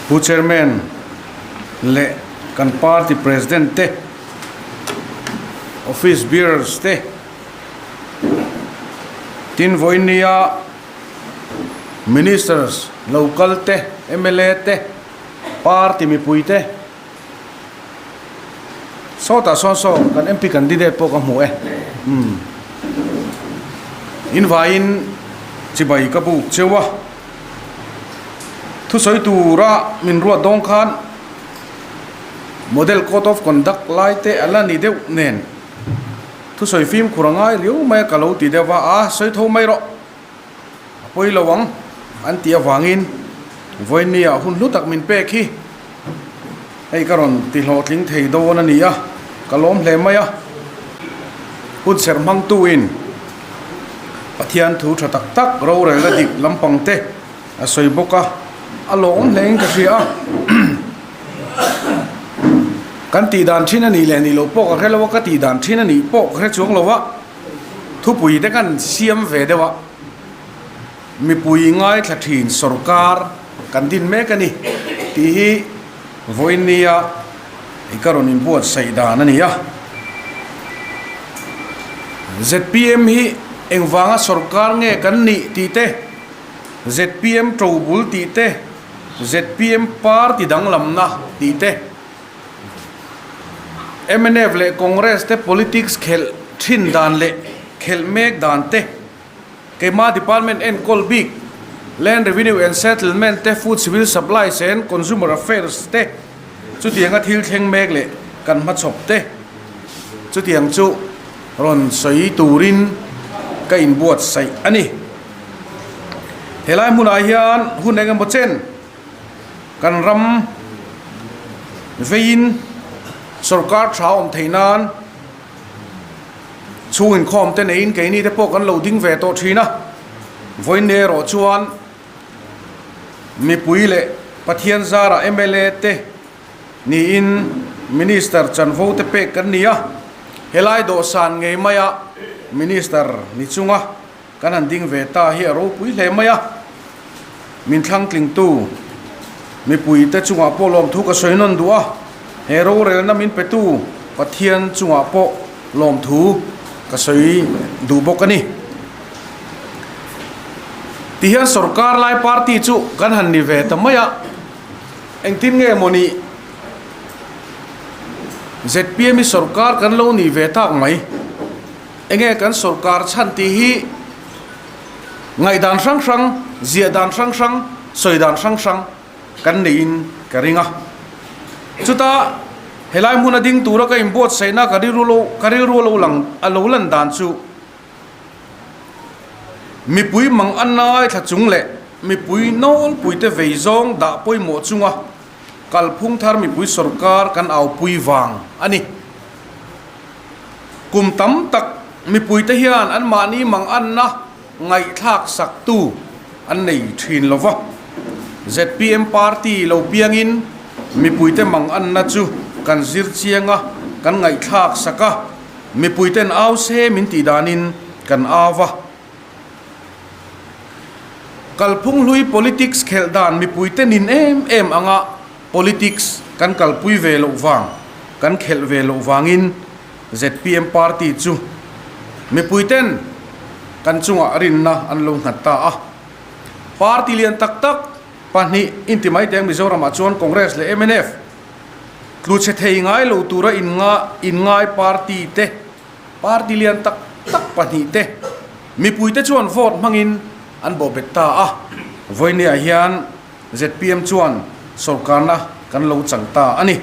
Pu Chairman leh kan party President te, Office Bearers te, tin vawinia Ministers lo kal te, mla te, party mipui te, Sawtah sawn saw kan MP candidate pawh ka hmu e. Umm. In vaiin chibai ka buk cheu a. Thusawi tura min ruat dawng khan Model Code of Conduct lai te a la ni deuh nen thusawi fimkhur a ngai riau mai a ka lo ti deuh va, a sawi tho mai rawh. A pawi lo ang an tih avangin vawinia hun hlu tak min pek hi hei ka rawn ti hlawhtling thei dawn a ni a, ka lawm hle mai a. Hun serh hmangtuin Pathian thu tha tak tak rorelna dik lampang te a sawi bawk a, a lawm hlein ka hria a. Kan tih dan thin a nih leh nih loh pawh ka hre lo a, ka tih dan thin a nih pawh ka hre chuang lo a. Thupui te kan siam ve deuh a, mipui ngaithla thin sorkar kan din mek a ni tih hi vawinia i ka rawn inbuatsaih dan a ni a. Zpm hi engvanga sorkar nge kan nih tih te, zpm tobul tih te, zpm party danglamna tih te, Mnf leh Congress te politics khelh thin dan leh khelh mek dan te, keimah department enkawl bik Land Revenue and Settlement te, Food Civil Supplies and Consumer Affairs te chutianga thil thleng mek leh kan hmachhawp te chutiang chu rawn sawi turin ka inbuatsaih a ni. Helai hmunah hian hun engemaw chen Kan ram veiin sorkar tha awm theih nan chhung inkhawm te neiin keini te pawh kan lo ding ve tawh thin a, vawiin erawh chuan mipui leh Pathian zarah mla te niin Minister chanvo te pek kan ni a, helai dawhsan ngei maia Minister ni chunga Kan han ding ve ta hi a ropui hle mai a, min thlangtlingtu mipuite chungah pawh lawmthu ka sawi nawn duh a, he rorelna min petu Pathian chungah pawh lawmthu ka sawi duh bawk a ni. Tihian sorkar lai party chu kan han ni ve ta mai a, engtin nge maw ni zpm hi sorkar kan lo nih ve tak mai. Enge kan sorkar chhan tih hi ngaihdan hrang hrang, ziah dan hrang hrang, sawi dan hrang hrang kan neihin ka ring a. Chuta helai hmuna ding tura ka inbuatsaihna ka rilru lo ka rilru lo lang a lo lan dan chu mipui mang a ngaithla chung leh mipui nawlpuite vei zawng dah pawimawh chunga kalphung thar mipui sorkar kan aupui vang a ni. Kum tam tak mipuite hian anmahni manganna ngaihthlak saktu an nei thin lo va. Zpm party lo piangin mipuite manganna chu kan zir chiang a, kan ngaihthlak sak a, mipuiten au se min tih danin kan au va. Kalphung hlui politics khelh dan mipuite nin em em anga Politics kan kalpui ve loh vang, kan khelh ve loh vangin zpm party chu mipuiten kan chungah rinna an lo nghat ta a. Party lian tak tak pahnih inti mai teng Mizoramah chuan Congress leh mnf tlu chhe thei ngai lo tura inngai party te, party lian tak tak pahnih te mipuite chuan vote hmangin an bawhbet ta a. Vawinia hian Zpm chuan sorkarna kan lo chang ta a ni.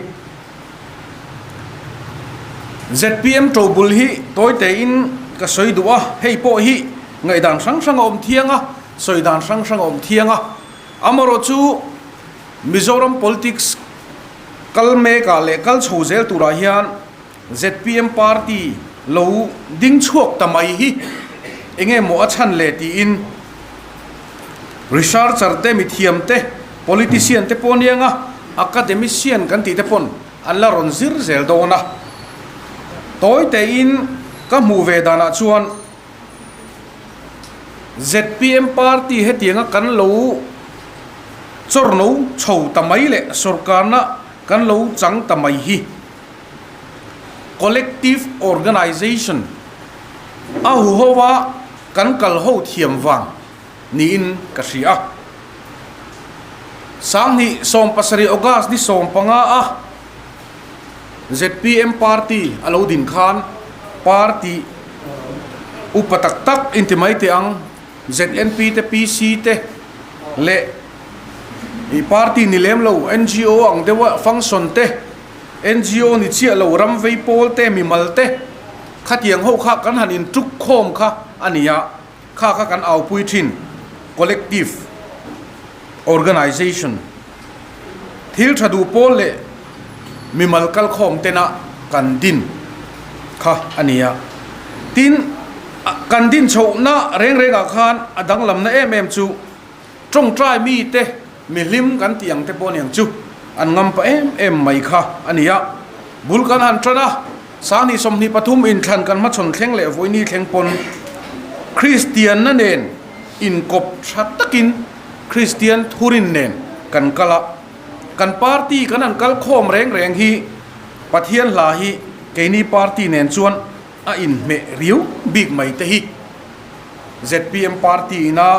Zpm tobul hi tawi tein ka sawi duh a, hei pawh hi ngaihdan hrang hrang a awm thiang a, sawi dan hrang hrang a awm thiang a. Amaherawh chu Mizoram politics kal mekah leh kal chho zel turah hian zpm party lo ding chhuak ta mai hi eng nge maw a chhan le tiin researcher te, mithiam te, politician te pawh aniang a, academician kan tih te pawn an la rawn zir zel dawn a. Tawi tein ka hmuh ve danah chuan zpm party hetianga kan lo. Chawrno chho ta mai leh sorkarna kan lo chang ta mai hi collective organization a huhova kan kal ho thiam vang niin ka hria. 2017 August ni 15 a zpm party a lo din khan party upa tak tak inti mai teh ang. ZNP te PC te leh ih party ni lem lo ngo ang deuha function te ngo ni chiah lo ram vei pawl te mimal te khatiang ho kha kan han in tuk khawm kha a ni a kha kha kan aupui thin collective organization thil tha duh pawl leh mimal kal khawm tena kan din kha a ni a. Tin, kan din chhohna reng rengah khan a danglamna em em chu tawngtai mite mihlim kan tih ang te pawh aniang chu an ngam pah em em mai kha a ni a. Bul kan han tan a, 2023 inthlan kan hmachhawn thleng leh vawiini thleng pawn Kristianna nen inkawp tha takin Kristian thurin nen kan kal a. Kan party kan han kal khawm reng reng hi Pathian hla hi keini party nen chuan a inhmeh riau bik mai te hi zpm party ina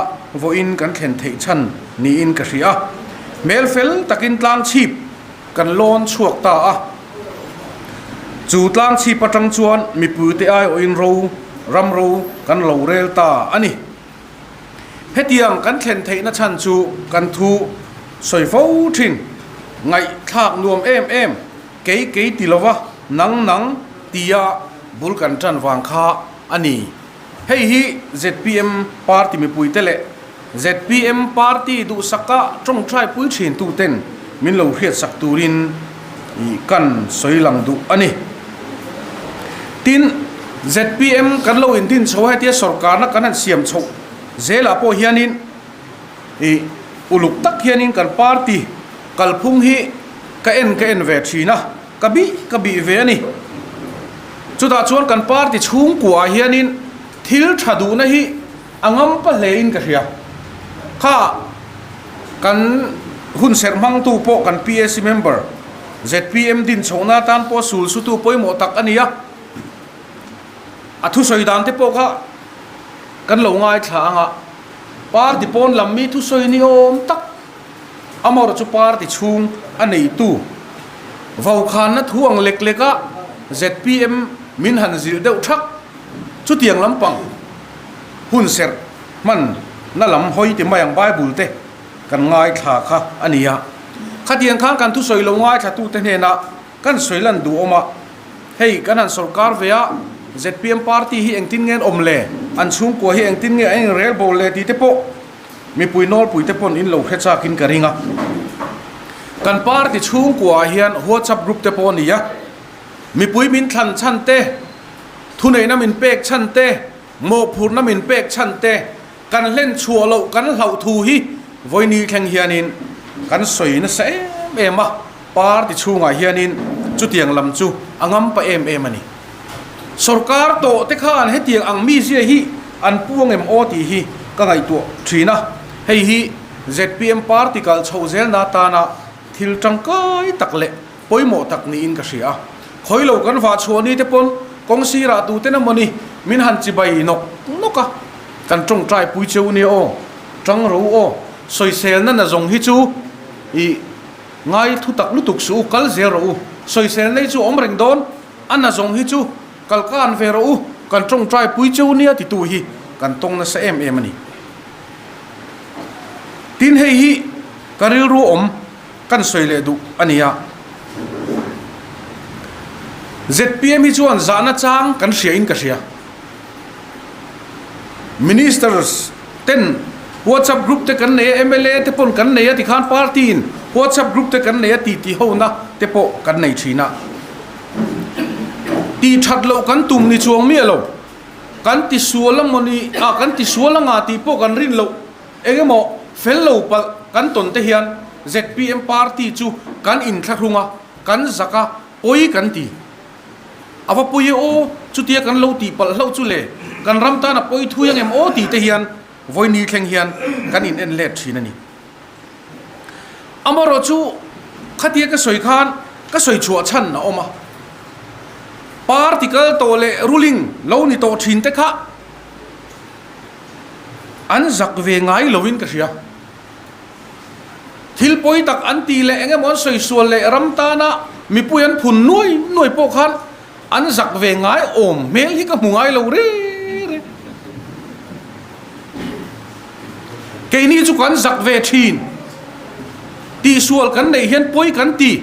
vawiin kan thlen theih chhan niin ka hria. Hmel fel takin tlang chhip kan lawn chhuak ta a. Chu tlang chhip atang chuan mipuite aiawhin ro ram ro kan lo rel ta a ni. Hetiang kan thlen theihna chhan chu kan thu sawi fo thin, ngaihthlak nuam em em, kei kei ti lova nang nang tia bul kan tan vang kha a ni. Hei hi zpm party mipuite leh zpm party duhsaka tawngtai pui thin tuten min lo hriatsak turin kan sawi lang duh a ni. Tin, zpm kan lo indin chho a hetia sorkarna kan han siam chhoh zelah pawh hianin ih uluk tak hianin kan party kalphung hi ka en ka en ve thin a, ka bih ka bih ve a ni. Chutah chuan kan party chhungkuaah hianin thil tha duhna hi a ngam pa hlein ka hria. Kha kan hun serh hmangtu pawh kan PAC member zpm din chhohna atan pawh sul sutu pawimawh tak a ni a. A thusawi dan te pawh kha kan lo ngaithla ang a, party pawn lam mi thusawi ni awm tak amaherawh chu party chhung a neitu vokhanna thu ang lek lek a zpm min han zilh deuh thak chutiang lampang hun serh hman na lam hawi ti mai ang Bible te kan ngaithla kha a ni a. Khatiang khan kan thusawi lo ngaithla tute hnenah kan sawi lan duh awm a, hei kan han sawrkar ve a, zpm party hi engtin nge an awm le, an chhungkua hi engtin nge an inrel bo le tih te pawh mipui nawlpui te pawn in lo hre chakin ka ring a. Kan party chhungkuaah hian WhatsApp group te pawh a ni a, mipui min thlan chhan te, Thuneihna min pek chhan te, mawhphurhna min pek chhan te, kan hlen chhuah loh kan hlauh thu hi vawini thleng hianin kan sawi nasa em em a, party chhungah hianin chutiang lam chu a ngam pa em em a ni. Sorkar tawh te khan hetiang ang mizia hi an puang em aw tih hi ka ngaihtuah thin a, hei hi zpm party kal chhoh zelna atana thil tangkai tak leh pawimawh tak niin ka hria a. Khawi lo kan vah chhuah ni te pawn kawng sirah tuten emaw ni min han chibai nawk nawk a, kan tawngtai pui cheu nia aw, tang ro aw, sawiselna na zawng hi chu i ngai thu tak lutuk suh u, kal zel rawh u, sawiselna hi chu awm reng dawn, a na zawng hi chu kal kan ve rawh u, kan tawngtai pui cheu nia titu hi kan tawng nasa em em a ni. Tin hei hi ka rilru awm. Kan sawi leh duh a nia. Zpm hi chuan zahna chang kan hria in ka hria. Ministers ten WhatsApp group te kan nei a, mla te pawn kan nei a tikhan party in WhatsApp group te kan nei a ti ti hona te pawh kan nei thin a. Tih that loh kan tum ni chuang miah lo. Kan ti sual a mawni a kan ti sual anga tih pawh kan rin loh. Eng emaw fel lo palh kan tawn te hian zpm party chu kan inthlahrung a, kan zak a, pawi kan ti. A va pawi e aw, chutia kan lo tih palh hlauh chu le, kan ram tan a pawi thui ang em aw tih te hian vawini thleng hian kan in en let thin a ni. Amaherawhchu khatia ka sawi khan ka sawi chhuah chhan a awm a. Party kal tawh leh ruling lo ni tawh thin te kha an zak ve ngai lovin ka hria. Thil pawi tak an ti leh eng emaw an sawi sual leh ram tana mipui an phun nuai nuai pawh khan an zak ve ngai awm hmel hi ka hmu ngai lo re re. Keini chu kan zak ve thin. Tihsual kan neih hian pawi kan ti.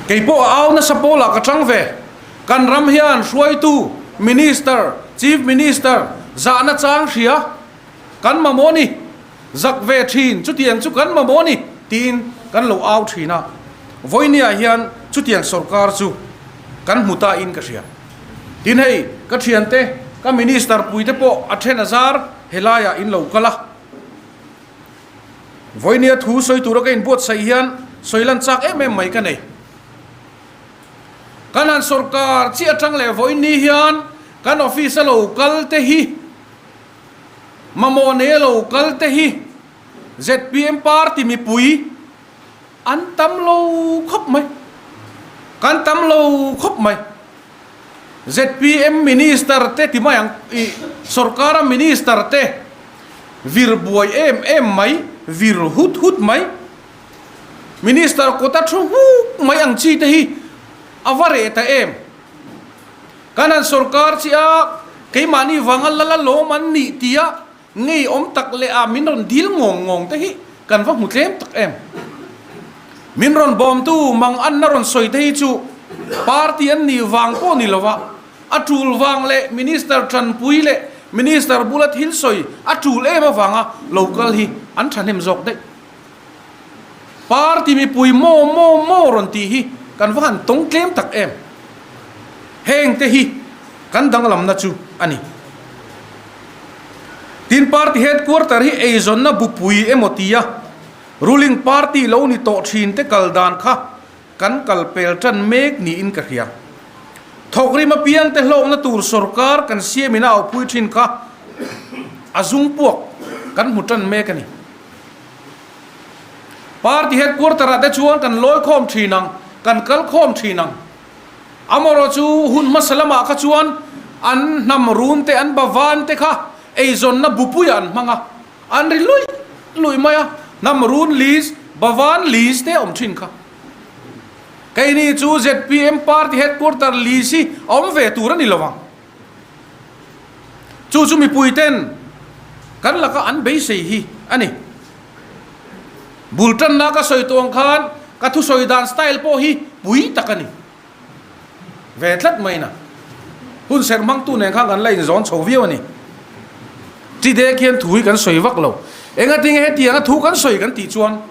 Kei pawh a au nasa pawlah ka tang ve. Kan ram hian hruaitu, Minister, Chief Minister zahna chang hria kan mamawh ni, zak ve thin chutiang chu kan mamawh ni tiin kan lo au thin a. Vawinia hian chutiang sorkar chu kan hmu ta in ka hria. Tin hei ka thiante, ka Minister puite pawh a then a zar helaiah in lo kal a. Vawinia thu sawi tura ka inbuatsaih hian sawi lan chak em em mai ka nei. Kan han sorkar chiah atang leh vawiin ni hian kan office a lo kal te hi, mamawh nei a lo kal te hi zpm party mipui an tam lo khawp mai, kan tam lo khawp mai. Zpm minister te ti mai ang ih sorkara minister te vir buai em em mai, vir hut hut mai. Minister kawta thu hmuk mai ang chi te hi a va reh ta em? Kan han sorkar chi a, keimahni vanga la la lawm an nih tia ngei awm tak leh a min rawn dil ngawng ngawng te hi kan va hmu tlem tak em? Min rawn bawmtu mang anna rawn sawi te hi chu party an nih vang pawh ni lova a tul vang leh minister tanpui leh minister bula thil sawi a tul em avanga lo kal hi an thahnem zawk daih. Party mipui maw maw maw rawn tih hi kan va han tawng tlem tak em? Heng te hi kan danglamna chu a ni. Tin party headquarter hi eizawnna bupui emaw tia ruling party lo ni tawh thin te kal dan kha kan kal pel tan mek niin ka hria. Thawkrim apiang te hlawkna tur sorkar kan siamin a aupui thin kha a zung puak kan hmu tan mek a ni. Party headquarter ah te chuan kan lawi khawm thin ang, kan kal khawm thin ang. Amaherawh chu hun hmasa lamah kha chuan an hnam run te, an bavan te kha eizawnna bupuiah an hmang a, an ri luih luih mai a, hnam run list, bavan list te a awm thin kha. Keini chu zpm party headquarter list hi a awm ve tur a ni lo ang. Chu chu mipui ten kan laka an beisei hi a ni. Bul tanna ka sawi tawh ang khan ka thusawi dan style pawh hi pui tak a ni. Ve tlat mai na. Hun serh hmangtu nen khan kan la inzawn chho viau a ni. Chi dek hian thu hi kan sawi vak lo. Engatinge hetianga thu kan sawi kan tih chuan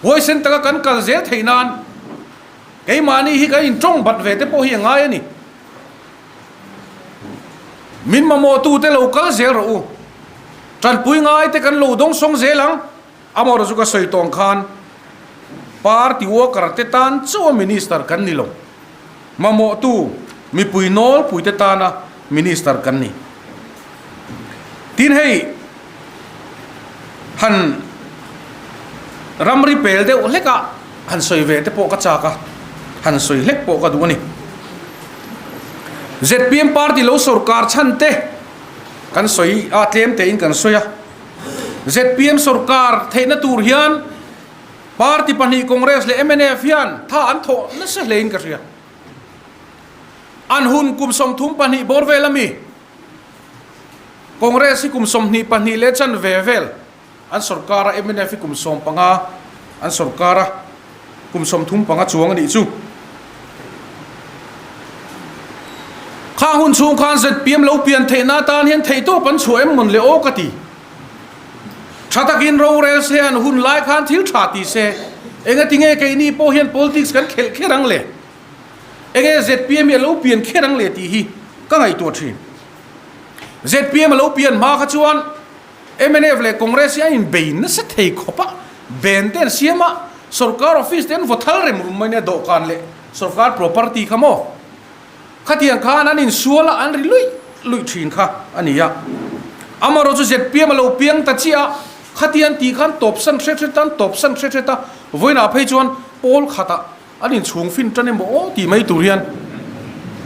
huaisen taka kan kal zel theih nan Keimahni hi kan intawng bat ve te pawh hi a ngai a ni. Min mamawhtute lo kal zel rawh u. Tanpui ngai te kan lo dawng sawng zel ang. Amaherawh chu ka sawi tawng khan party worker te tan chauh a minister kan ni lo. Mamawhtu mipui nawlpui te tana minister kan ni. Tin hei han ramri pel deuh hlek a han sawi ve te pawh ka chak a, han sawi hlek pawh ka duh a ni. Zpm party lo sorkar chhan te kan sawi a, tlem tein kan sawi a. Zpm sorkar theihna tur hian party pahnih Congress leh mnf hian tha an thawh nasa hlein ka hria. An hun kum 32 bawr vel ami Congress hi kum 22 leh chan ve vel an sorkar a, mnf hi kum 15 an sorkar a, kum 35 chuang a nih chu. Khang hun chhung khan zpm lo pian theihna atan hian theihtawp an chhuah em mawn le aw ka ti. Tha takin rorel se an hun lai khan thil tha ti se, engatinge keini pawh hian politics kan khelh kher ang le? Enge zpm hi a lo pian kher ang le tih hi ka ngaihtuah thin. Zpm a lo pian hma kha chuan mnf leh Congress hi an inbei nasa thei khawp a, ben te an siam a, sorkar office te an vaw thal rem rum mai nia dawhkan leh sorkar property kha maw? Khatiang khan an insual a, an ri luih luih thin kha a ni a. Amaherawhchu zpm a lo piang ta chiah a, khati an tih khan tawpsan hret hret a, an tawpsan hret hret a, vawiinah phei chuan pawl khatah an inchhung fin tan emaw aw tih mai tur hian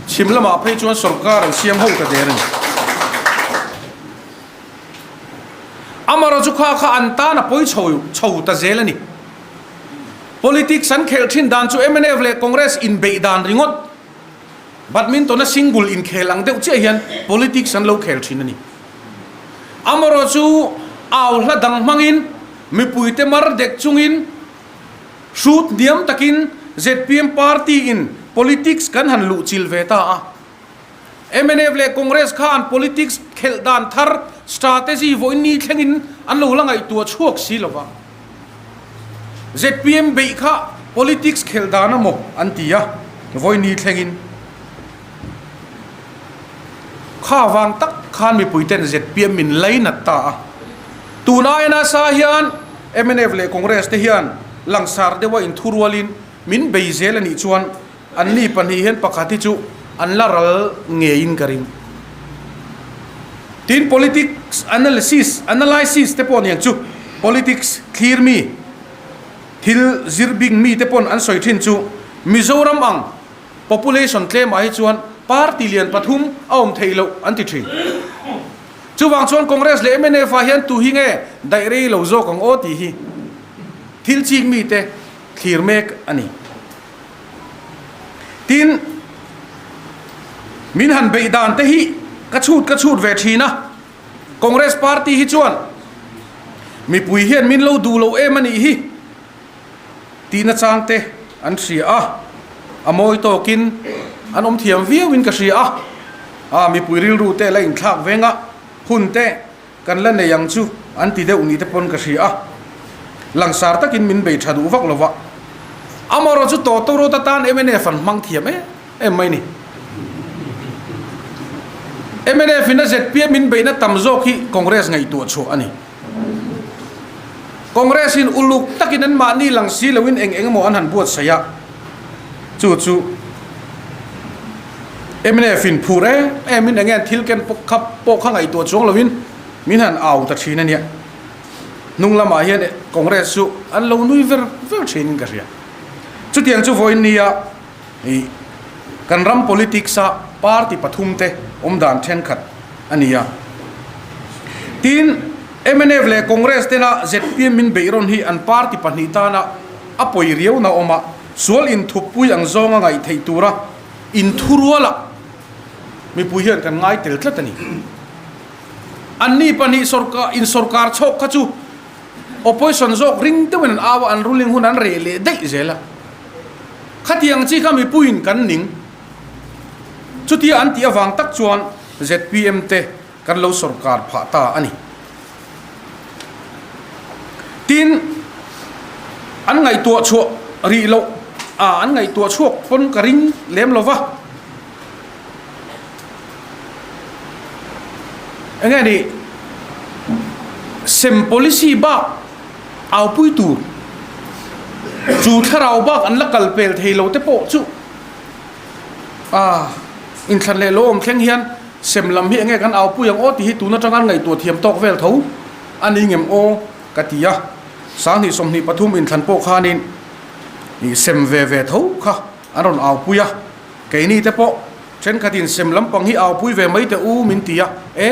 chhim lamah phei chuan sorkar an siam ho ta der a ni. Amaherawhchu kha kha an tan a pawi chho chho ta zel a ni. Politics an khelh thin dan chu mnf leh Congress inbeih dan ringawt Badminton a single inkhel ang deuh chiah hian politics an lo khel thin a ni. Amaherawhchu au hla dang hmangin mipuite mar dek chungin hrut hniam takin zpm party in politics kan han luh chil ve ta a. Mnf leh Congress khan politics khelh dan thar strategy vawiin ni thlengin an lo la ngaihtuah chhuak si lo va. Zpm beih kha politics khelh dan a maw an ti a, vawiin ni thlengin. Kha vang tak khan mipuiten zpm min lainat ta a. Tun aia nasa hian mnf leh Congress te hian langsar deuha inthurualin min bei zel a nih chuan Anni pahnih hian pakhat hi chu an la ral ngeiin ka ring. Tin, politics analysis, analysis te pawh niang chu politics thlir mi, thil zir bik mi te pawn an sawi thin chu Mizoram ang population tlemah hi chuan party lian pathum a awm theih loh an ti thin. Chuvang chuan Congress leh mnf ah hian tu hi nge daih rei lo zawk ang aw tih hi thil chik mi te thlir mek a ni. Tin, min han beih dan te hi ka chhut ka chhut ve thin a, Congress party hi chuan mipui hian min lo duh lo em a nih hi tihna chang te an hria a, a mawi tawkin an awm thiam viauin ka hria a, a mipui rilru te la inthlak veng a, hun te Kan la nei ang chu an ti deuh ni te pawn ka hria a, langsar takin min bei tha duh vak lo va. Amaherawh chu Tawtawrawt atan mnf an hmang thiam em em mai ni. Mnf in a zpm min beihna tam zawk hi Congress ngaihtuah chhuah a ni. Congress in uluk takin an mahni lang si loin eng eng emaw an han buatsaih a, chu chu mnf in phur em em in enge an thil ken kha pawh kha ngaihtuah chuang lovin min han au ta thin a nia. Hnung lamah hian Congress chu an lo nui ver ver thin in ka hria. Chutiang chu vawiin nia ih kan ram politics a party pathum te awm dan thenkhat a ni a. Tin, mnf leh Congress tena zpm min beih rawn hi an party pahnih tana a pawi riauna awm a, sual inthuppui ang zawnga ngaih theih tura inthurualah mipui hian kan ngai tel tlat a ni. Anni pahnih sawrkar insawrkar chhawk kha chu opposition zawk ring deuhin an au a, an ruling hun an reh leh daih zel a. Khatiang chi kha mipuiin kan ning. Chutia an tih avang tak chuan zpm te kan lo sawrkar phah ta a ni. Tin, an ngaihtuah chhuah rih loh a, an ngaihtuah chhuak pawn ka ring lem lo va. Enge ni, sem policy bak aupui tur, chu thlarau bak an la kal pel thei lo te pawh chu a inthlan leh lo awm thleng hian Sem lam hi enge kan aupui ang aw tih hi tun atanga an ngaihtuah thiam tawk vel tho a ni ngem aw ka ti a, 20 23 inthlan pawh khanin ih sem ve ve tho kha an rawn aupui a, keini te pawh thenkhatin sem lampang hi aupui ve mai teh u min ti a, e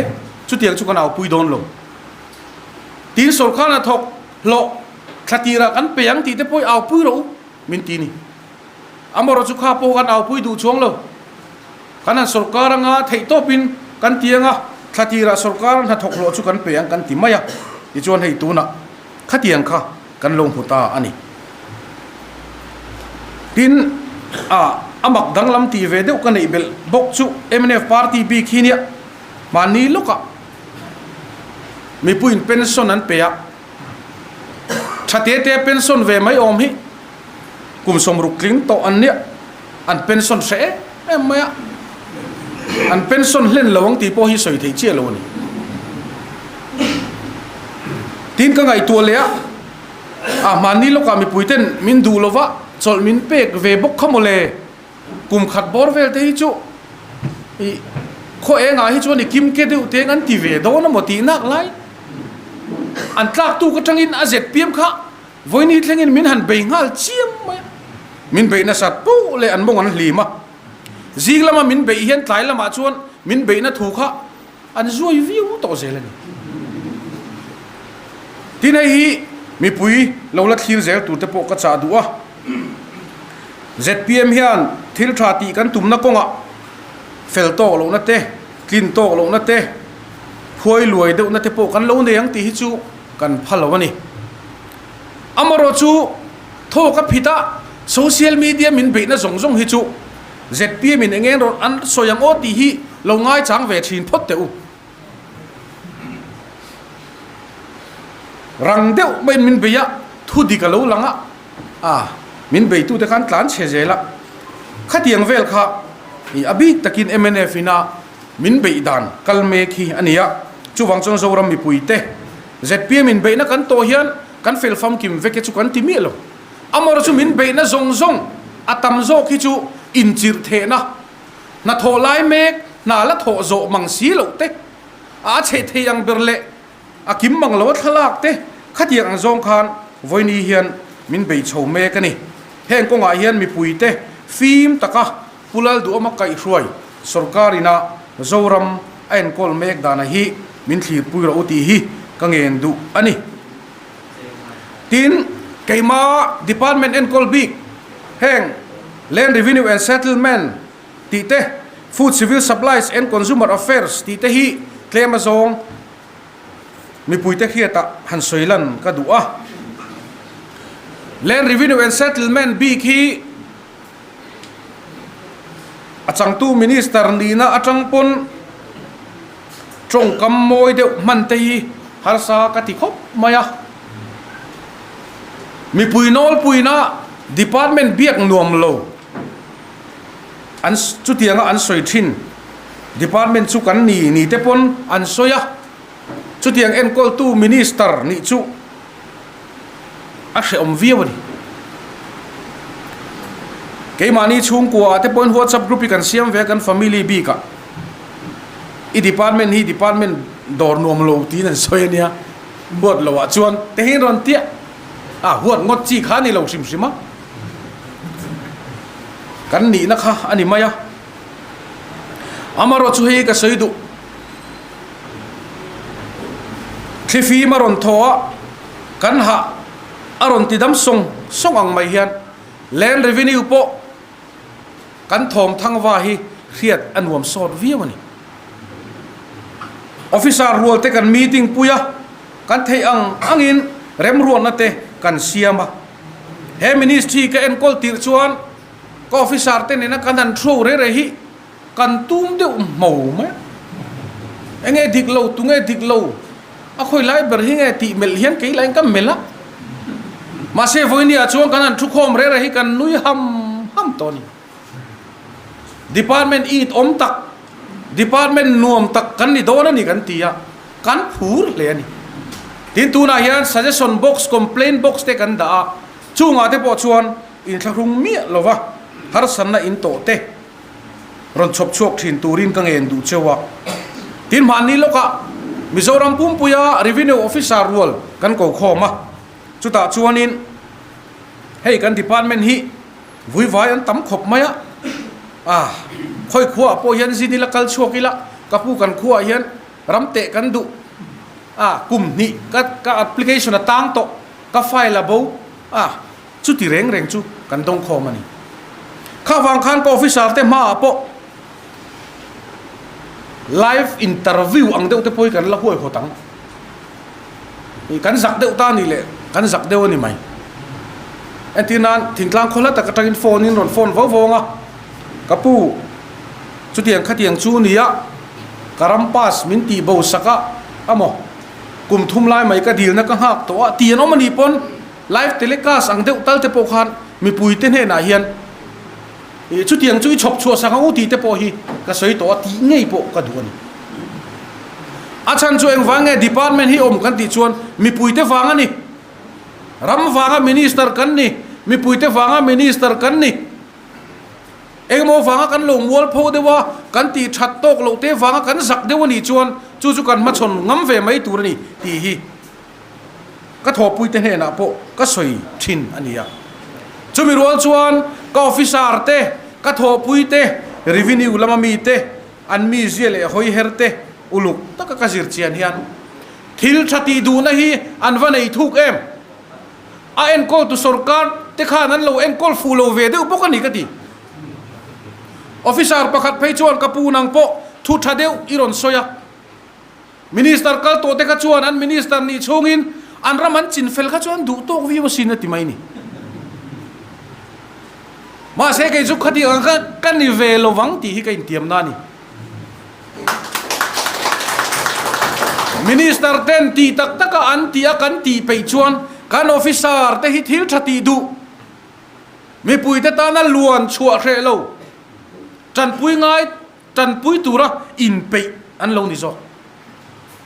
chutiang chu kan aupui dawn lo. Tin sawrkar hnathawk hlawh thla tirah kan pe ang tih te pawh i aupui rawh u min ti ni. Amaherawhchu chu kha pawh kan aupui duh chuang lo. Kan han sawrkar anga theih tawpin kan ti anga thla tirah sawrkar hnathawk hlawh chu kan pe ang kan ti mai a, tichuan hei tunah khatiang kha kan lo hmu ta a ni. Tin, a a mak danglam tih ve deuh ka neih belh bawk chu mnf party bik hi nia mahni lawkah mipuiin pension an pe a, tha te te pension ve mai awm hi kum 60 tling tawh an nia. An pension hre em em mai a, an pension hlen lo ang tih pawh hi sawi theih chiah lo a ni. Tin ka ngaihtuah leh a, a hmanni lawkah mipui ten min duh lo va, chawlh min pek ve bawk kha mawle, kum khat bawr vel te hi chu i. Khaw engah hi chuan i kim ke deuh teng an ti ve dawn a maw tih nak lai. An tlak tuk atangin a zpm kha vawini thlengin min han bei nghal chiam mai a. Min beih nasat poh leh an mawng an hlim a. Zing lama min beih hian tlai lamah chuan min beihna thu kha an zuai viau tawh zel a ni. Tin hei hi mipui lo la thlir zel tur te pawh ka chah duh a. Zpm hian thil tha tih kan tumna kawngah fel tawk lohna te, tlin tawk lohna te, phuai luai deuhna te pawh kan lo nei ang tih hi chu kan pha lo a ni. Amaherawh chu thawk a phit a, social media min beihna zawng zawng hi chu zpm in eng eng rawn an sawi ang aw tih hi lo ngaichang ve thin phawt teh u. Rang deuh maiin min bei a, thu dik a lo lang a, a min beitute khan tlan chhe zel a, khatiang vel kha i a bik takin mnf ina min beih dan kal mek hi a ni a, chuvang chuan Zoram mipuite zpm in beihna kan tawh hian kan fel famkim vek e chu kan ti miah lo, amaherawhchu min beihna zawng zawng a tam zawk hi chu inchirh thehna Hnathawh lai mek hna la thawh zawh mang si loh te, a chheih thei ang ber leh a kim mang lo a thlalak te khatiang ang zawng khan vawiini hian min bei chho mek a ni. Heng kawngah hian mipuite fim taka Pu Lalduhawma kaihhruai sorkar ina Zoram a enkawl mek dana hi min thlirpui rawh u tih hi ka ngen duh a ni. Tin, keima department enkawl bik heng Land Revenue and Settlement tih te, Food Civil Supplies and Consumer Affairs tih te hi tlem azawng mipuite hriatah han sawi lan ka duh a. Land Revenue and Settlement bik hi a changtu Minister nihna atang pawn tawngkam mawi deuh hman te hi harsa ka ti khawp mai a. Mipui nawlpuina department biak nuam lo an chutianga an sawi thin department chu kan ni ni te pawn an sawi a, chutiang enkawltu Minister nih chu a hrehawm viau a ni. Keimahni chhungkua ah te pawhin WhatsApp group hi kan siam ve a kan family bik ah i department hi department dawr nuam lo tiin an sawi a nia huat lo ah chuan te hi rawn tiah a huat ngawt chi kha a ni lo hrim hrim a kan nihna kha a ni mai a amaherawhchu hei ka sawi duh. Thlifim a rawn thaw a, kan hah a rawn ti dam sawng sawng ang mai hian Land Revenue pawh kan thawm thangva hi hriat a nuam sawt viau a ni. Officer rual te kan meeting pui a, kan theih ang angin remruatna te kan siam a. He ministry ka enkawl tirh chuan ka officer te nena kan han throw reh reh hi Kan tum deuh hmo mai a, enge dik lo, tunge dik lo, a khawi lai ber hi nge tih melh hian kei lahin ka melh a. Mahse vawinia chuan kan han thukhawm reh reh hi kan nui ham ham tawh a ni. Department it awm tak, department nuam tak kan ni dawn a ni kan ti a, kan phur hle a ni. Tin tunah hian suggestion box, complaint box te kan dah a, chungah te pawh chuan inthlahrung miah lova harsatna in tawh te, rawn chhawp chhuak thin turin ka ngen duh cheu a. Tin hmanni lawkah Mizoram pumpuia Revenue Officer rual kan ko khawm a, chutah chuanin hei kan department hi vuivai an tam khawp mai a, ah khawi khuaah pawh hian zin ila kal chhuak ila ka pu kan khuaah hian ram teh kan duh a, kum hnih ka ka application a tang tawh ka file a bo a. Chuti reng reng chu kan dawng khawm a ni. Kha vang khan ka officer te hmaah pawh live interview ang deuh te pawh hi kan la huaihawt ang. Kan zak deuh ta ni leh kan zak deuh a ni mai. Entir nan thingtlang khaw hla tak atangin phone in rawn phone vo vawng a, ka pu chutiang khatiang chu nia ka ram pass min tih bo sak a amaw kum thum lai mai ka dilna ka nghak tawh a ti an awm a nih pawn Live telecast ang deuh tal te pawh khan mipui te hnenah hian ih chutiang chu i chhawp chhuah sak ang u tih te pawh hi ka sawi tawh a tih ngei pawh ka duh a ni. A chhan chu engvang nge department hi awm kan tih chuan mipui te vang a ni. Ram vanga minister kan ni, mipui te vanga minister kan ni. Engemaw vanga kan lo mualpho deuh a, kan tih that tawk loh te vanga kan zak deuh a nih chuan chu chu kan hmachhawn ngam ve mai tur a ni tih hi ka thawhpuite hnenah pawh ka sawi thin a ni a. Chumi rual chuan ka officer te, ka thawhpuite, revenue lama mite, an mizia leh hawiher te uluk taka ka zir chian hian thil tha tih duhna hi an va nei thuk em? A enkawltu sorkar te khan an lo enkawl fuh lo ve deuh bawk a ni ka ti. Officer pakhat phei chuan ka pu nang pawh thu tha deuh i rawn sawi a. Minister kal tawh te kha chuan an minister nih chhungin an ram an chin fel kha chuan duh tawk viau asin a ti mai ni. Mahse kei chu khati ang kha ka ni ve lo vang tih hi ka intiam na a ni. Minister ten tih tak taka an tih a kan tih peih chuan kan officer te hi thil tha tih duh mipuite tana luan chhuah hreh lo tanpui ngai tanpui tura inpeih an lo ni zawk.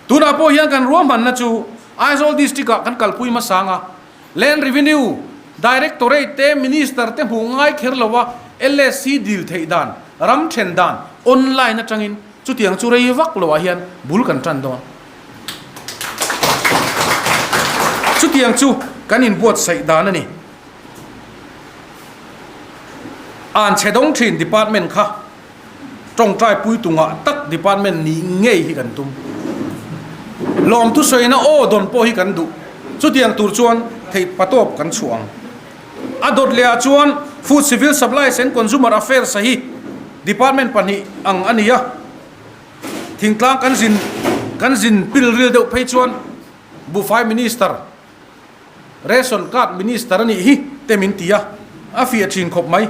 Tunah pawh hian kan ruahmanna chu Aizawl District ah kan kalpui hmasa ang a, Land Revenue Directorate te Minister te hmuh ngai kher lo a LSC dil theih dan, ram then dan online atangin chutiang chu rei vak lo ah hian bul kan tan dawn. Chutiang chu kan inbuatsaih dan a ni. An chhe dawng thin department kha tawngtai puitungah tak department nih ngei hi kan tum. Lawmthu sawina aw dawn pawh hi kan duh. Chutiang tur chuan theih patawp kan chhuah ang. A dawt leh ah chuan Food Civil Supplies and Consumer Affairs a hi department pahnih ang a ni a. Thingtlang kan zin kan zin pil ril deuh phei chuan Buhfai Minister Ration card minister a nih hi te min ti a, a fiah thin khawp mai.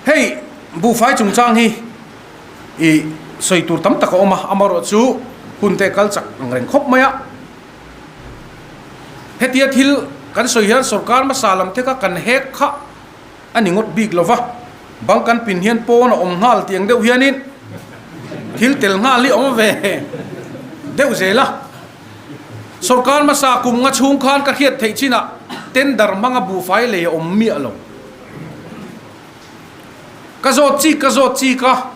Hei buhfai chungchang hi i sawi tur tam tak a awm a, amaherawh chu hun te kal chak ang reng khawp mai a. Hetia thil kan sawi hian sorkar hmasa lam te kha kan hek kha a ni ngawt bik lo va, bang kan pin hian pawn a awm nghal tih ang deuh hianin thil tel nghal hi a awm ve deuh zel a. Sorkar hmasa kum nga chhung khan ka hriat theih chinah tender hmanga buhfai lei a awm miah lo. Ka zawt chik ka zawt chik a,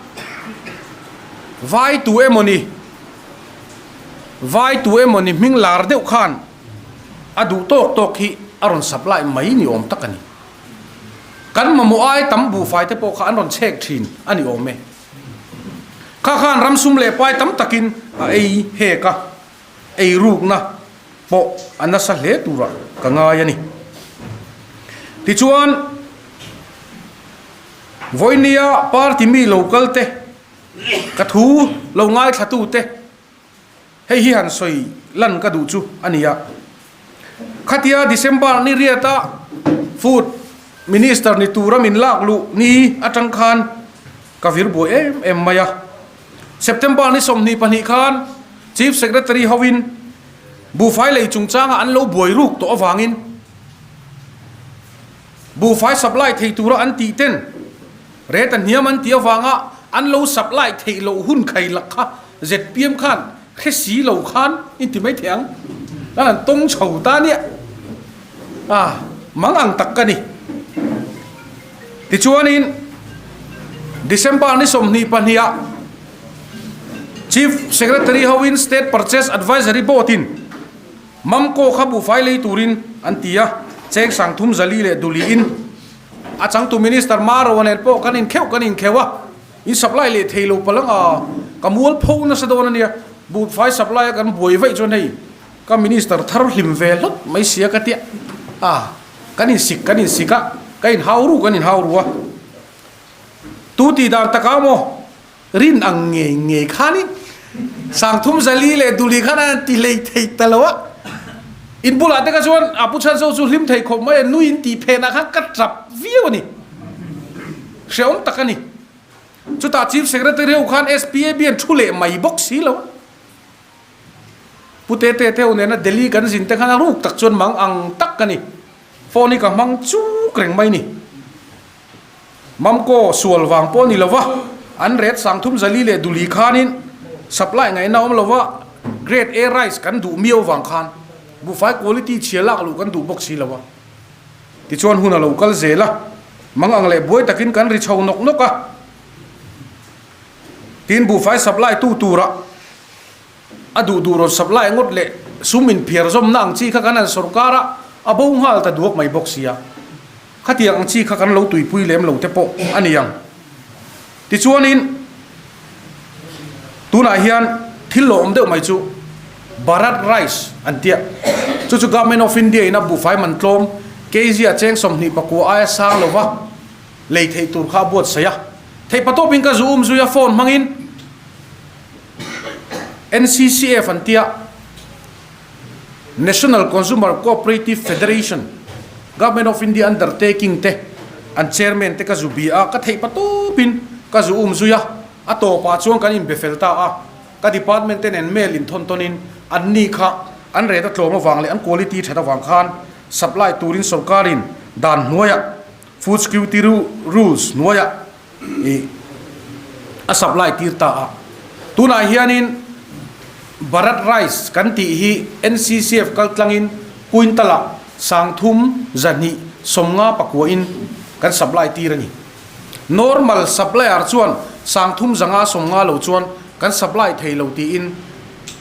vai tu emawni, vai tu emawni hming lar deuh khan a duh tawk tawk hi a rawn supply mai ni awm tak a ni. Kan mamawh ai tam buhfai te pawh kha an rawn chhek thin a ni awm e. Kha khan ram sum leh pai tam takin a ei hek a, ei rukna pawh a nasa hle turah ka ngai a ni. Tichuan, vawinia party mi lo kal te, ka thu lo ngaithlatu te, Hei hi han sawi lan ka duh chu a ni a. Khatia December ni riata Food Minister ni tura min lak luh ni atang khan ka vir buai em em mai a. September ni 22 khan Chief Secretary hovin buhfai lei chungchanga an lo buai ruk tawh avangin buhfai supply thei tura an tih ten Rate a hniam an tih avanga an lo supply theih loh hun khai lak kha zpm khan hre si lo khan in ti mai thei ang. Kan han tawng chho ta nia. A mang ang tak ka ni. Tichuanin December ni 22 ah Chief Secretary hoin State Purchase Advisory Board in Mamco kha buhfai lei turin an ti a, cheng sang thum zali leh duliin A changtu Minister Maro nen pawh kan inkheuh kan inkheuh a, in supply leh thei lo palh ang a, ka mual pho nasa dawn a nia, buhfai supply a kan buai vaih chuan hei ka Minister thar hlim ve hlawt mai sia ka tia a, kan insik kan insik a, ka inhau ru kan inhau ru a, tu tih dan takah maw? Rin ang ngei ngei khanin Sangthum Zali leh Duli khan an ti hlei thei ta lo a. In bulah te kha chuan a Pu Chhanzo chu hlim thei khawp mai a, nui in tih phenah khan ka tap viau a ni. Hrehawm tak a ni. Chutah Chief Secretary ho khan SPAB an thu leh mai bawk si lo a. Pu Tete te ho nena Delhi kan zin te khan a ruk tak chuan mang ang tak ka ni. Phone hi ka hmang chuk reng mai ni. Mamkaw sual vang pawh ni lova, an ret 3000 leh duli khanin supply ngaihna awm lova, grade A rice kan duh miau vang khan buhfai quality chhia lak luh kan duh bawk si lo a. Tichuan hun a lo kal zel a. Mang ang leh buai takin kan ri chho nawk nawk a. Tin buhfai supply tu tura a duh duh rawn supply ngawt leh sum inphiar zawmna ang chi kha kan han sawrkar a, a bo nghal ta duak mai bawk sia. Khatiang ang chi kha kan lo tuipui lem lo te pawh a ni ang. Tichuanin tunah hian thil lo awm deuh mai chu Bharat Rice an tia. Chu chu Government of India in a buhfai man tlawm kg a cheng 24 aia sang lova lei theih tur kha a buatsaih a. Theihpatawpin ka zu um zui a phone hmangin NCCF an tia. National Consumer Cooperative Federation, Government of India undertaking te an chairman te ka zu bia a, ka theih pa tawpin ka zu um zui a, a tawpah chuan kan inbe fel ta a, ka department te nen mail inthawn tawnin an ni kha an rate a tlawm avang leh an quality that avang khan supply turin sorkarin dan hnuaiah Food Security Rules hnuaiah ih a supply tir ta a. Tunah hianin Bharat Rice kan tih hi NCCF kal tlangin quintal-ah 3000 50 in kan supply tir a ni. Normal supplier chuan 35 50 lo chuan kan supply thei lo tiin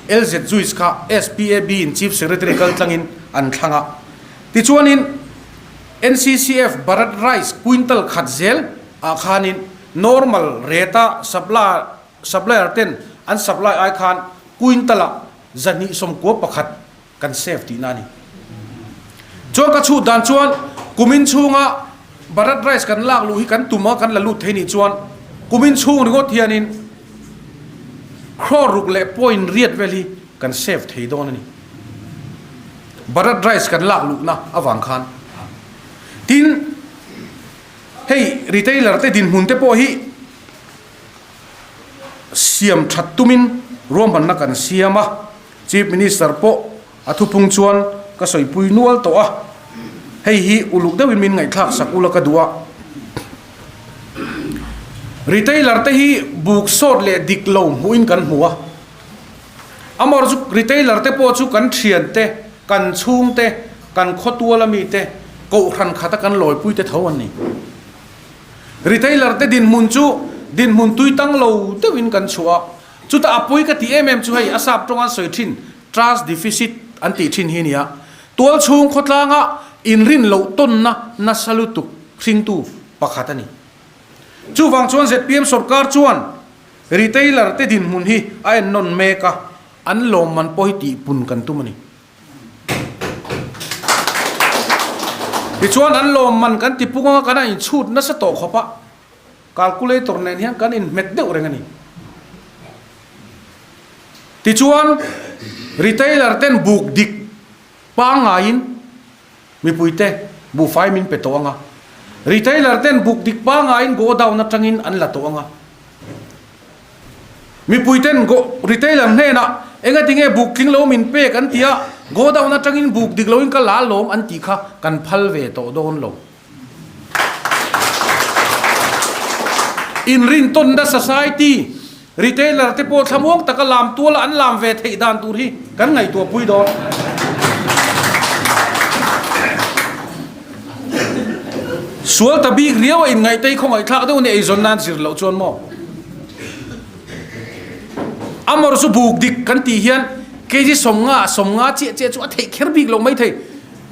LZ Juice kha SPAB in Chief Secretary kal tlangin an thlang a. Tichuanin NCCF Bharat Rice quintal khat zel ah khanin normal rate a supplier ten an supply ai khan quintal ah 291 kan save tihna a ni. Chuan ka chhut dan chuan kumin chhunga Bharat Rice kan lak luh hi kan tum a kan la lut thei nih chuan kumin chhung ringawt hianin crore ruk leh point riat vel hi kan save thei dawn a ni. Bharat Rice kan lak luhna avang khan tin hei retailer te dinhmun te pawh hi siam that tumin ruahmanna kan siam a, Chief Minister pawh a thupung chuan ka sawipui nual tawh a, hei hi uluk deuhin min ngaihthlak sak ula ka duh a. Retailer te hi buk sawt leh dik lo hmuhin kan hmu a. Amor chu retailer te pawh chu kan thian te, kan chhung te, kan khawtual ami te, kohhran khata kan lawipui te tho an ni. Retailer te dinhmun chu dinhmun tui tang lo deuhin kan chhuah a, chutah a pui ka tih em em chu hei a sap tawng an sawi thin trust deficit an tih thin hi a ni a, tual chhung khawtlanga inrin loh tawnna nasa lutuk hringtu pakhat a ni. Chuvang chuan zpm sorkar chuan Retailer te dinhmun hi a ennawn mek a, an lawmman pawh hi tihpun kan tum a ni. Tichuan an lawmman kan tipung anga kan a inchhut nasa tawh khawp a, calculator nen hian kan inhmet deuh reng a ni. Tichuan retailer ten buk dik pangngaiin Mipuite buhfai min pe tawh anga, retailer ten buk dik pangaiin godown atangin an la tawh anga. Mipuiten retailer hnenah engati nge buk tling lo min pek an ti a, godown atangin buk dik loin ka la lawm an tih kha kan phal ve tawh dawn lo. Inrintawnna society Retailer te pawh thlamuang taka lam tuala an lam ve theih dan tur hi kan ngaihtuah pui dawn. Sual ta bik riau a inngaih khawngaih thlak deuh a ni eizawn nan zir loh chuan maw? Amor chu buk dik kan tih hian kg 50 50 chiah chiah chu a theih kher bik loh mai thei.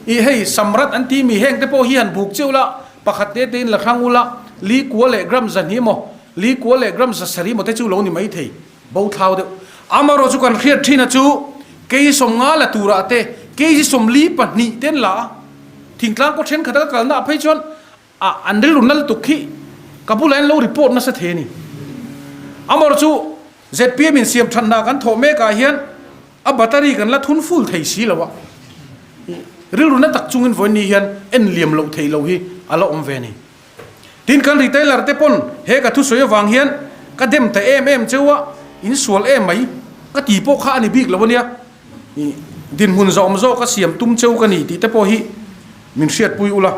Ih hei Samrat an ti mi heng te pawh hi han buk chiu la pakhat te te in la hrang ula li kua leh gram zahnih maw Li kua leh gram zasarih maw te chu lo ni mai thei, bo thlau deuh. Amarawh chu kan hriat thin a chu kei 50 la turah te, kei 42 te an la a. Thingtlang kaw thenkhat a ka kalna ah phei chuan a an rilru nal tuk khi ka bulah hian lo report nasa thei a ni. Amarawh chu zpm in siam that hna kan thawh mek ah hian a battery kan la thun full thei si lo a. Rilru na tak chungin vawiin ni hian en liam loh theih loh hi a la awm ve a ni. Tin, kan retailer te pawn he ka thusawi avang hian ka dem ta em em cheu a, in sual em mai ka ti pawh kha a ni bik lo ania, ih dinhmun zawm zawk a siam tum cheu ka ni tih te pawh hi min hriatpui ula.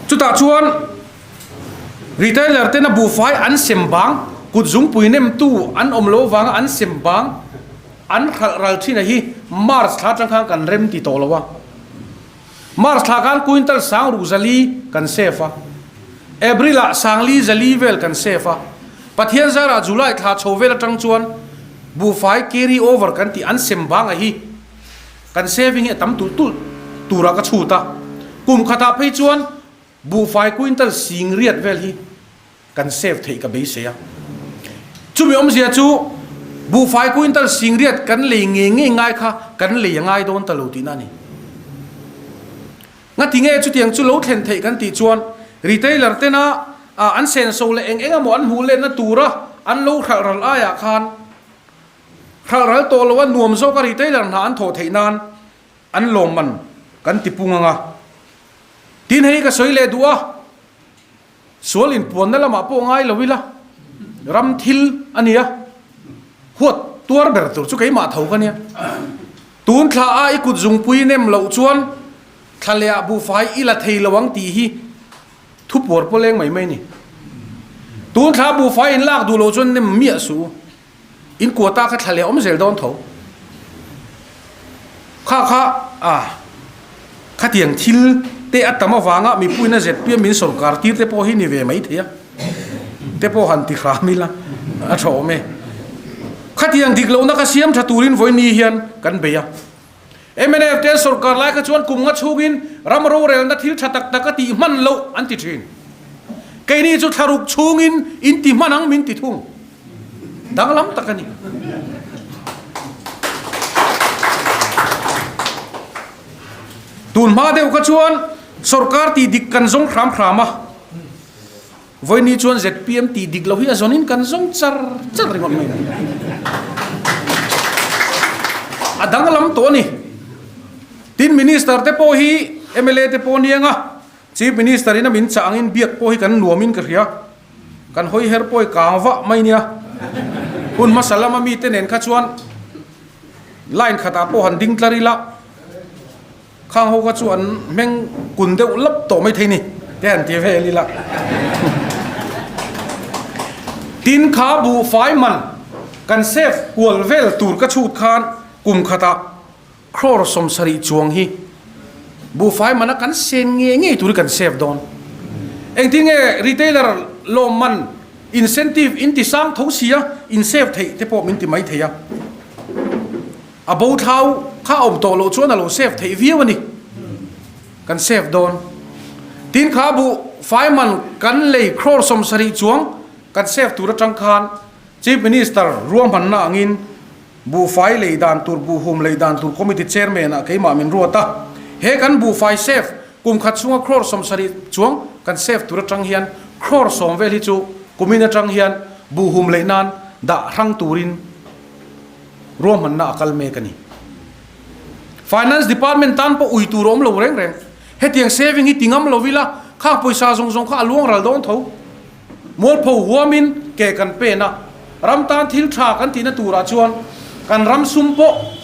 Chutah chuan retailer tena buhfai an sem bang, kut zungpui nemtu an awm lo avanga an sem bang an hralh ral thin a hi March thla atang khan kan rem ti tawh lo a. March thla khan quintal sangruk zali kan save a, April ah sangli zali vel kan save a, Pathian zarah July thla chho vel atang chuan buhfai carry over kan tih an sem bang a hi kan saving hi a tam tulh tulh turah ka chhut a, kum khatah phei chuan buhfai quintal sing riat vel hi Kan save theih ka beisei a. Chumi awmzia chu buhfai quintal singriat kan lei ngei ngei ngai kha kan lei a ngai dawn ta lo tihna a ni. Ngati nge chutiang chu lo thlen theih kan tih chuan retailer tena an senso leh eng eng emaw an hmuh letna tura an lo hralh ral aiah khan hralh ral tawh loa nuam zawka retailer hna an thawh theih nan an lawmman kan ti pung ang a. Tin hei ka sawi leh duh a. Sual inpuanna lamah pawh ngai lo ila, ram thil a nia, huat tuar ber tur chu keimah tho ka nia. Tun thla a i kut zungpui nem loh chuan thla lehah buhfai i la thei lo ang tih hi thu puar pawh leng mai mai a ni. Tun thla buhfai in lak duh loh chuan nem miah suh u. In quota kha thla leh awm zel dawn tho. Kha kha a khatiang thil te a tam avanga mipuiin a ZPM min sawrkar tir te pawh hi ni ve mai thei a. Te pawh han ti hram ila a tha awm e. Khatiang dik lohna kha siam tha turin vawiin hian kan bei a. Mnf te an sawrkar lai kha chuan kum nga chhungin ram rorelna thil tha tak tak a tih hman loh an ti thin. Keini chu thlaruk chhungin in ti hman ang min ti thung. Danglam tak a ni. Tun hma deuh kha chuan sawrkar tih dik kan zawng hram hram a. Vawiini chuan zpm tih dik loh hi a zawnin kan zawng char char ringawt mai a ni. A danglam tawh a ni. Tin Minister te pawh hi mla te pawh aniang a, Chief Minister in a min chah angin biak pawh hi kan nuamin ka hria. Kan hawi her pawh hi kang vah mai nia. Hun hmasa lama mite nen kha chuan line khatah pawh han ding tlar ila. Khang ho kha chu an hmeng kun deuh lap tawh mai thei ni te han ti vel ila. Tin kha buhfai man kan save kual vel tur ka chhut khan kum khatah crore 70 chuang hi buhfai mana kan sen nge ngei tur hi kan save dawn. Engtin nge retailer lawm man incentive in ti sang tho sia in save theih te pawh min ti mai thei a. A bo thlau kha a awm tawh loh chuan a lo save theih viau a ni. Kan save dawn. Tin kha buh fai man kan lei crore 70 chuang kan save tur atang khan Chief Minister ruahmanna angin buhfai lei dan tur buhhum lei dan tur committee chairman ah keimah min ruat a. He kan buhfai save kum khat chhunga crore 70 chuang kan save tur atang hian crore 10 vel hi chu kumin atang hian buhhum lei nan dah hrang turin Ruahmanna a kal mek a ni. Finance Department tan pawh ui tur a awm lo reng reng. Hetiang saving hi ti ngam lo ila, khang pawisa zawng zawng kha a luang ral dawn tho. Mualpho huamin ke kan pen a, ram tan thil tha kan tihna turah chuan kan ram sum pawh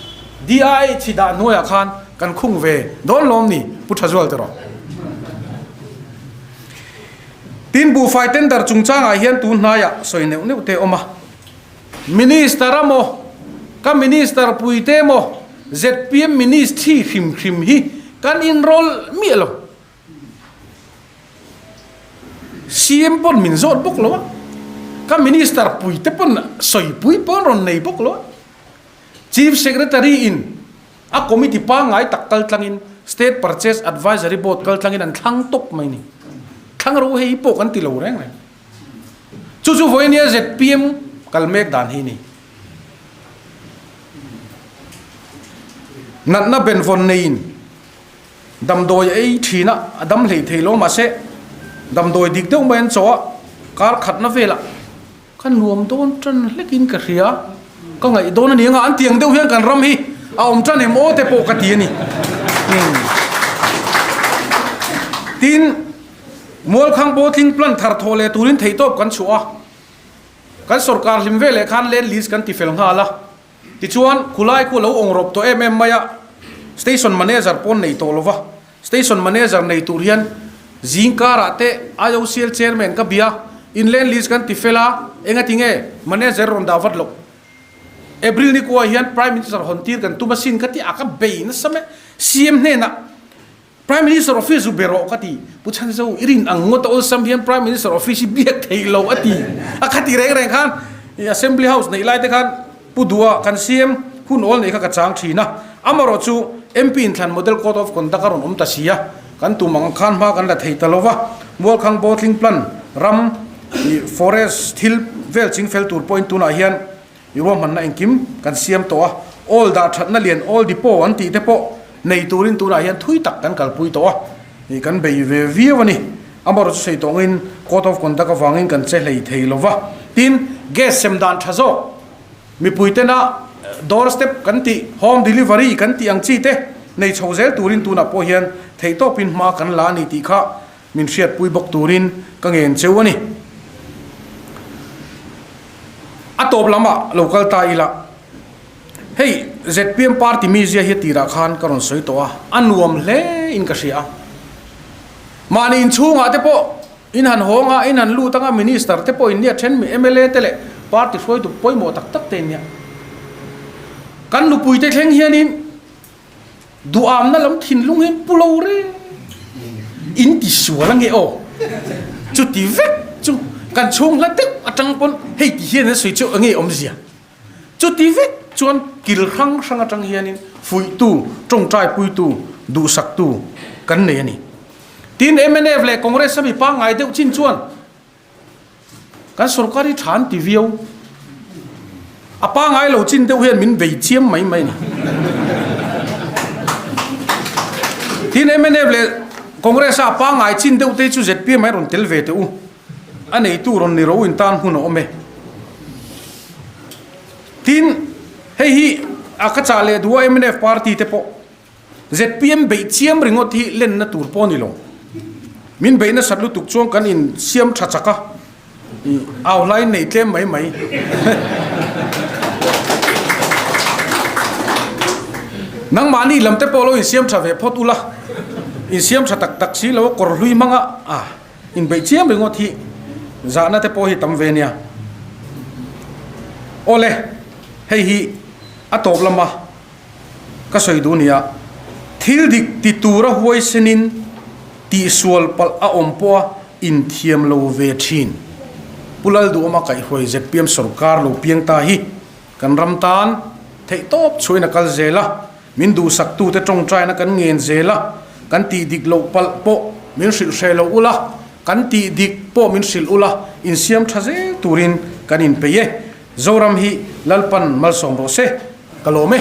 DIH hi dah hnuaiah khan kan khung ve dawn lawm ni, Pu Thazual ti rawh. Tin, buhfai tender chungchangah hian tun hnaiah sawi neuh neuh te a awm a. Minister a maw, ka minister puite maw, zpm ministry hrim hrim hi kan inrawlh miah lo. CM pawn min zawt bawk lo a, ka minister puite pawn sawipui pawn rawn nei bawk lo a. Chief Secretary in a committee pangngai tak kal tlangin State Purchase Advisory Board kal tlangin an thlang tawp mai ni. Thlang ro hei pawh kan ti lo reng reng. Chu chu vawinia zpm kal mek dan hi ni. Natna benvawn neiin damdawi ei thin a, a dam hlei thei lo mahse damdawi dik deuh mai an chaw a, kar khatna velah ka nuam dawn tan hlekin ka hria, ka ngaih dawn a ni anga an tiang deuh hian kan ram hi a awm tan em aw te pawh ka ti a ni. Tin. Mualkhang bottling plant thar thawh leh turin theihtawp kan chhuah a, kan sorkar hlim ve leh khan land lease kan ti fel nghal a. Tichuan, khulai khu a lo awng rawp tawh em em mai a, station manager pawn nei tawh lo va. Station manager nei tur hian zing karah te IOCL chairman ka bia, in land lease kan ti fel a, engati nge manager rawn dah vat loh? April ni kuah hian Prime Minister hawn tir kan tum asin ka ti a, ka bei nasa mai. CM hnenah. Prime Minister office zu be rawh ka ti. Pu Chhanzo, i rin ang ngawt a awlsam hian Prime Minister office hi biak thei lo a ti. A khati reng reng khan i Assembly House neih lai te khan Pu Dua kan CM hun awl neih kha ka chang thin a. Amarawh chu MP inthlan Model Code of Conduct a rawn awm ta si a, kan tum ang khan hma kan la thei ta lo va. Mualkhang Bottling Plant ram i forest thil vel chingfel tur pawhin tunah hian I ruahmanna engkim kan siam tawh a, oil dah thatna lian oil depot an tih te pawh nei turin tunah hian thui tak kan kalpui tawh a, ih kan bei ve viau a ni. Amarawh chu sawi tawh angin Code of Conduct avangin kan che hlei thei lo va. Tin, gas sem dan tha zawk mipui tena door step kan tih, home delivery kan tih ang chi te nei chho zel turin tunah pawh hian theihtawpin hma kan la a ni tih kha Min hriatpui bawk turin ka ngen cheu a ni. A tawp lamah lo kal ta ila, hei zpm party mizia hi a tirah khan ka rawn sawi tawh a, a nuam hle in ka hria a. Mahni inchhungah te pawh in han hawng a, in han lut anga minister te pawh in nia then mi mla te leh party hruaitu pawimawh tak tak te in nia. Kan nupui te thleng hianin Duhamna lam thinlung hian pu lo reng in ti sual ange aw. Chuti vek chu kan chhung hla deuh atang pawn hei ti hian an sawi chu enge awmzia. Chuti vek chuan kil hrang hrang atang hianin fuihtu, tawngtai puitu, duhsaktu kan nei a ni. Tin, mnf leh Congress a mi pangngai deuh chin chuan Kan sorkar hi tha an ti viau. A pangai lo chin deuh hian min bei chiam mai mai a ni. Tin mnf leh Congress a pangai chin deuh te chu zpm ai rawn tel ve teh u. A neitu rawn ni ro in tan hun a awm e. Tin hei hi a ka chah leh duh a mnf party te pawh. Zpm beih chiam ringawt hi lenna tur pawh a ni lo. Min beih nasat lutuk chuan kan in siam tha chak a, au hlai nei tlem mai mai. Nangmahni lam te pawh lo insiam tha ve phawt ula, insiam tha tak tak si lo a kawr hlui hmanga a inbeih chiam ringawt hi zahna te pawh hi tam ve nia. Awle, hei hi a tawp lama. Ka sawi duh nia, thil dik ti tura huaisenin tihsual palh a awm pawha inthiam lo ve thin. Pu Lalduhawma kaihhruai zpm sorkar lo piang ta hi kan ram tan theihtawp chhuain a kal zel a, min duhsaktute tawngtaina kan ngen zel a, kan tih dik loh palh pawh min hrilh hreh lo ula, kan tih dik pawh min hrilh ula, insiam tha zel turin kan inpeih e. Zoram hi Lalpan malsawm rawh se, ka lawm e.